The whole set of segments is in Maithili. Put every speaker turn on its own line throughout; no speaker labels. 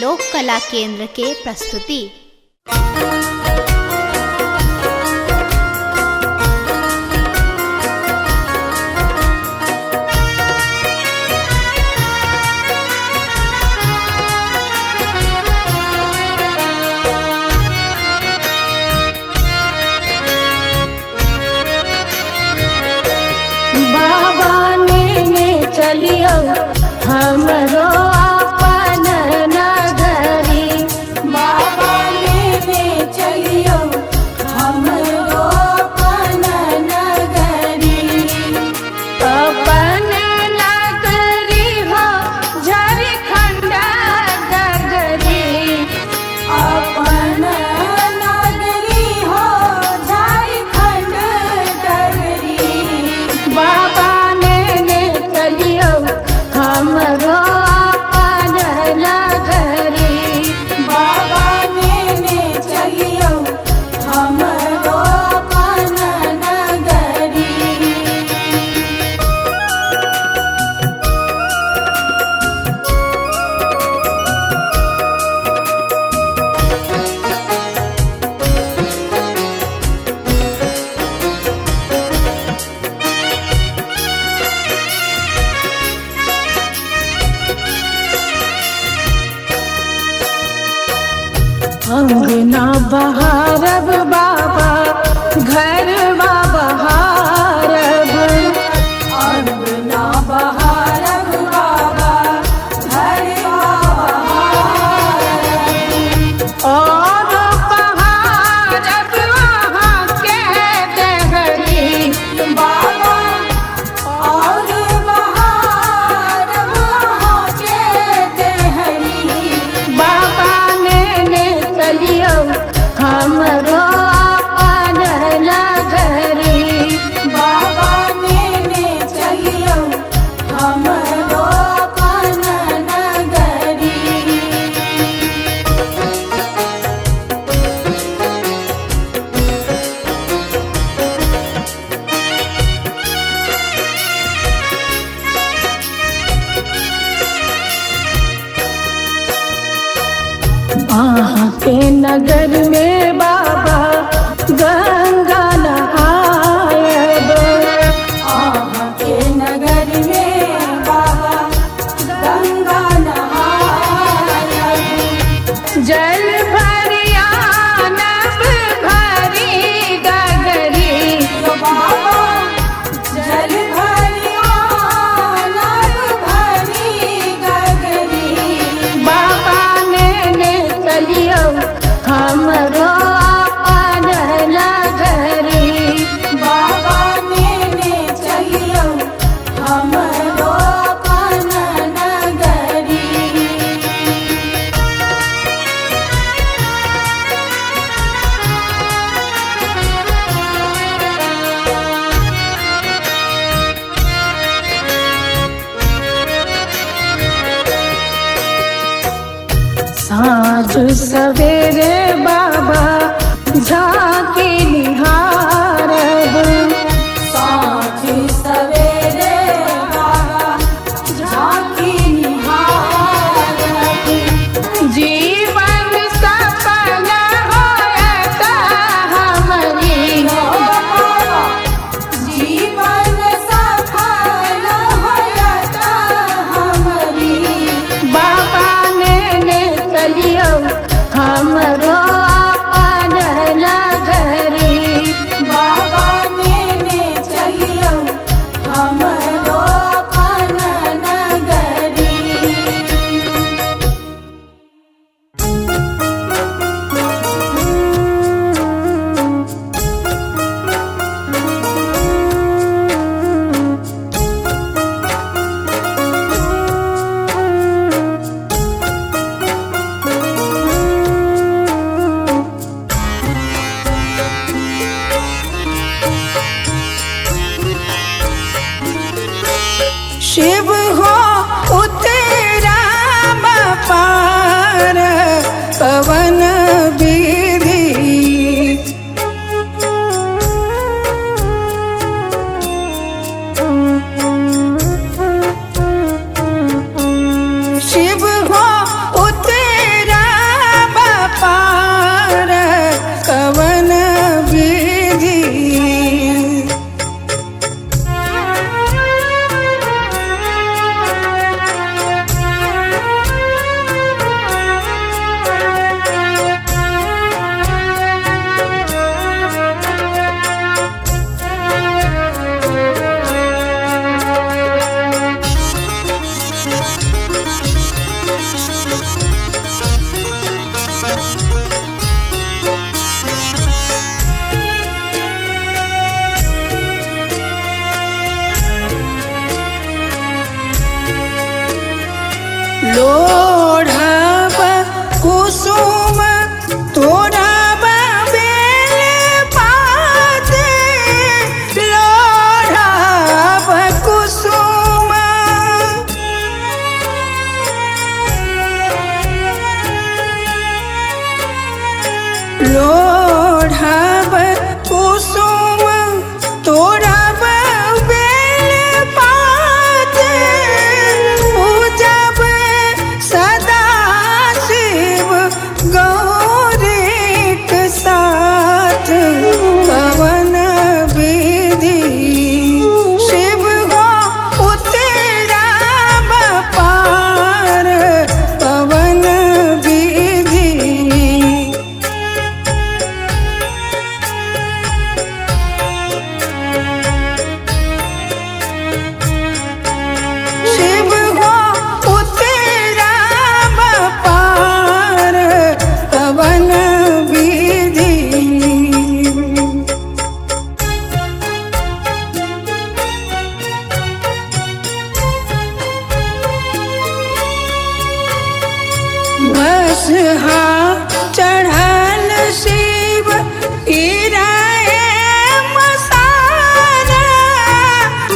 लोक कला केंद्र के प्रस्तुति।
बाबा ने चलियो हमरो अपन नगरी।
बाबा लेने चलियो हमरो अपन नगरी।
अपन नगरी हो झारखंड नगरी।
अपन नगरी हो झारखंड नगरी।
बाबा ने चलियो हमरो अपन नगरी।
बाबा लेने चलियो हमरो अपन नगरी।
अंगना बहारब बाबा घर बहारब।
अंगना बहारब बाबा घर बहारब।
और बहारब वहाँ के दहरी।
बाबा और बहारब वहाँ के देहरी।
बाबा ने चलियो हमरो अपन नगरी।
बाबा नेने चलियो हमरो अपन नगरी।
अहाँ के नगर में बाबा गंगा नहायब।
अहाँ के नगर में बाबा गंगा नहायब।
जल भरिया नब भरी गगरी।
बाबा जल भरिया नभ भरी गगरी।
बाबा ने चलियो हमरो अपन नगरी।
बाबा नेने चलियो हमरो अपन नगरी।
साँझ सवेरे बाबा झांकी निहारब।
साँझ सवेरे बाबा झांकी निहारब।
जीवन सफल होयत हमरी।
बाबा जीवन सफल होयत हमरी।
बाबा ने चलियो हमरो अपन नगरी। लोढ़ब कुसुम तोड़ब बेल पात, लोढ़ब कुसुम। लोढ़ब कुसुम तोड़ब बेल पात, पूजब सदा शिव गौरीक साथ। पवन विधि शिव हो उतरब पार, पवन विधि। शिव हो उतरब पार, पवन विधि। बसहा चढ़ल शिव इराए मसान,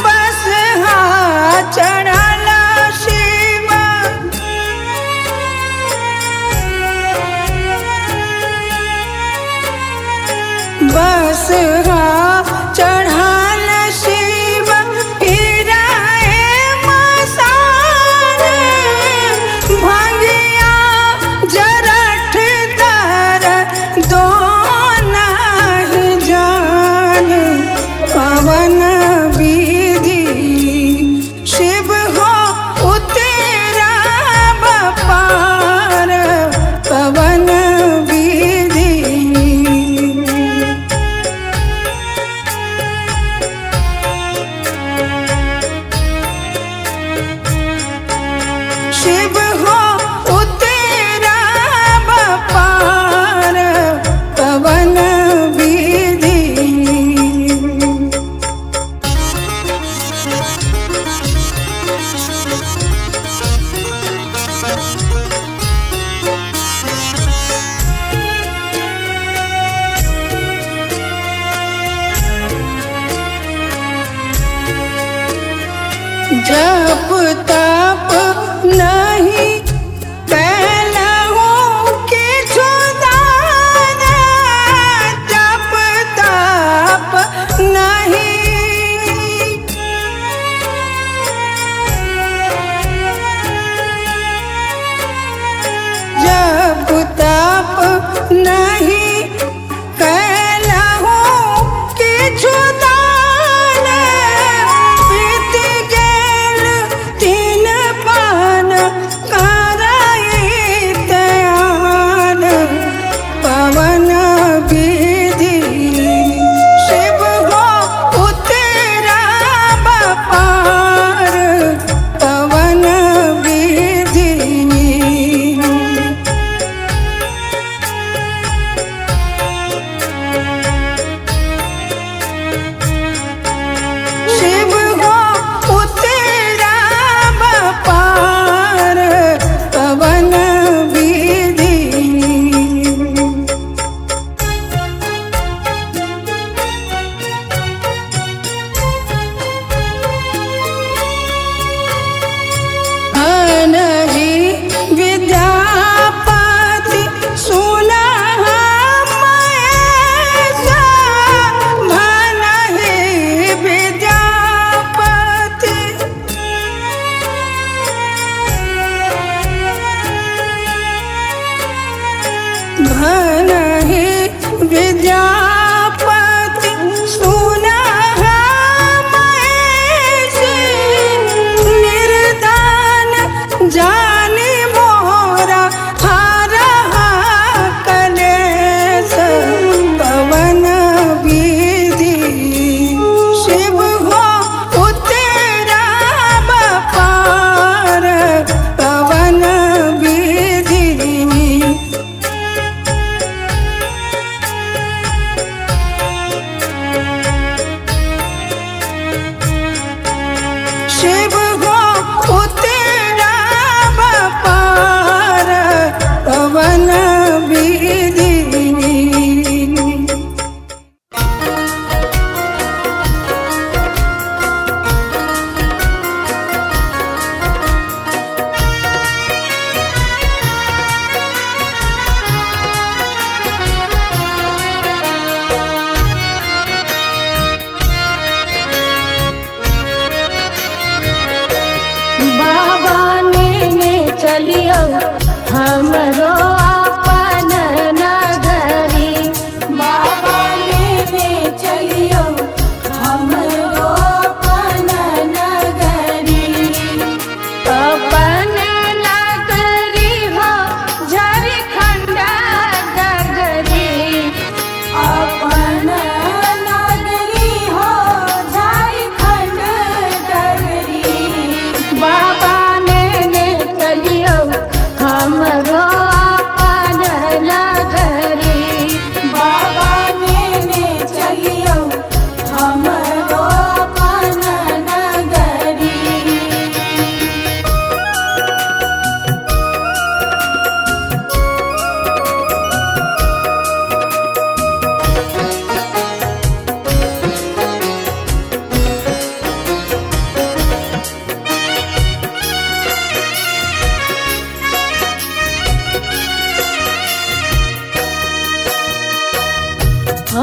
बसहा चढ़ल शिव। बसहा चढ़ल शिव इराए मसान, भंगिया जरठ दर दो नाही।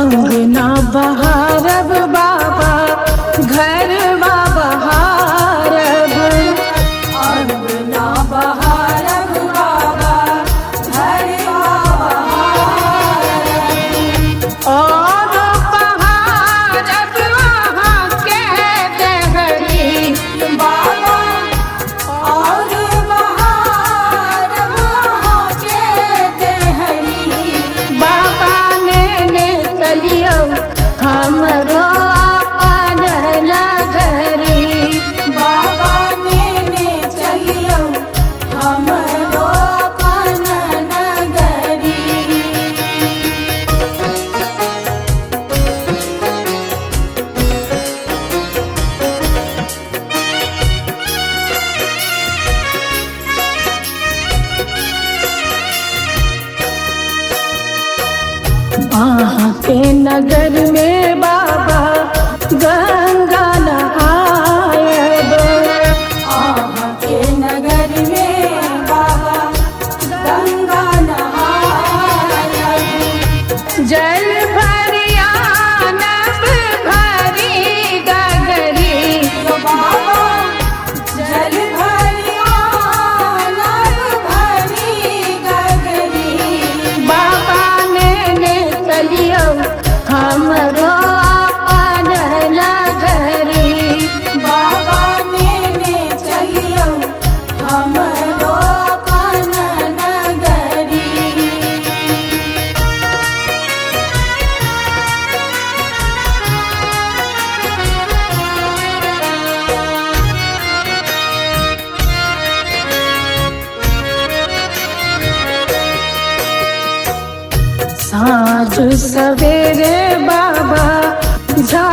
अंगना बहारब बाबा, घरवा बहारब।
अंगना बहारब बाबा, घरवा बहारब।
और बहारब अहाँ के देहरी।
बाबा और बहारब अहाँ के देहरी।
बाबा नेने चलियौ हमरो अपन नगरी।
बाबा नेने चलियौ हमरो अपन नगरी।
अहाँ के नगर में बाबा गंगा नहायब।
अहाँ के नगर में बाबा गंगा नहायब।
जल भरिया नब भरी गगरी।
बाबा जल भरिया नभ भरी गगरी।
बाबा नेने चलियौ हमरो अपन नगरी।
बाबा नेने चलियौ हमरो अपन नगरी।
साँझ सवेरे बाबा झा